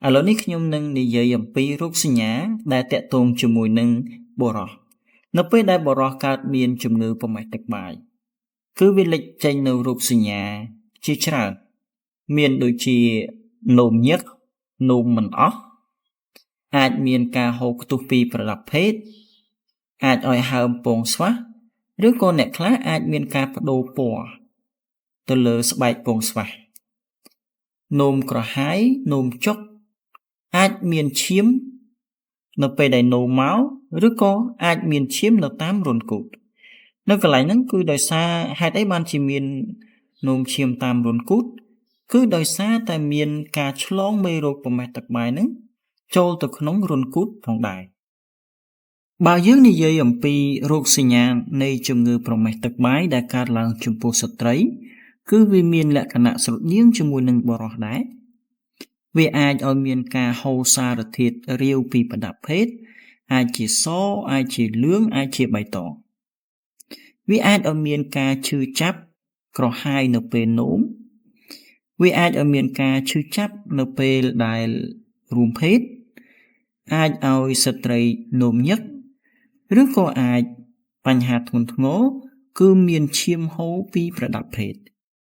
ឥឡូវនេះខ្ញុំនឹងនិយាយអំពីរោគសញ្ញាដែលទាក់ទងជាមួយនឹងបុរសនៅពេលដែលបុរសកើតមានជំងឺប្រមេះទឹកបាយគឺវាលេចចេញនៅរោគសញ្ញាជាច្រើនមានដូចជានោមញឹកនោមមិនអស់អាចមានការហូរខ្ទុះពីប្រដាប់ភេទអាចឲ្យហើមពងស្វាស់ឬក៏អ្នកខ្លះអាចមានការបដូរពណ៌ទៅលើស្បែកពងស្វាស់នោមក្រហាយនោមចុកអាចមានឈាមនៅពេលដែលនោមមកឬក៏អាចមានឈាមនៅតាមរន្ធគូទនៅកន្លែងហ្នឹងគឺដោយសារហេតុអីបានជាមាននោមឈាមតាមរន្ធគូទគឺដោយសារតែមានការឆ្លងមេរោគប្រមេះទឹកបាយហ្នឹងចូលទៅក្នុងរន្ធគូទផងដែរបើយើងនិយាយអំពីរោគសញ្ញានៃជំងឺប្រមេះទឹកបាយដែលកើតឡើងចំពោះស្ត្រីគឺវាមានលក្ខណៈស្រដៀងជាមួយនឹងបុរសដែរវាអាចឲ្យមានការហូរសារធាតុរាវពីប្រដាប់ភេទអាចជាសអាចជាលឿងអាចជាបៃតងវាអាចឲ្យមានការឈឺចាប់ក្រហាយនៅពេលនោមវាអាចឲ្យមានការឈឺចាប់នៅពេលដែលរួមភេទអាចឲ្យស្ត្រីនោមញឹកឬក៏អាចបញ្ហាធ្ងន់ធ្ងរគឺមានឈាមហូរពីប្រដាប់ភេទ។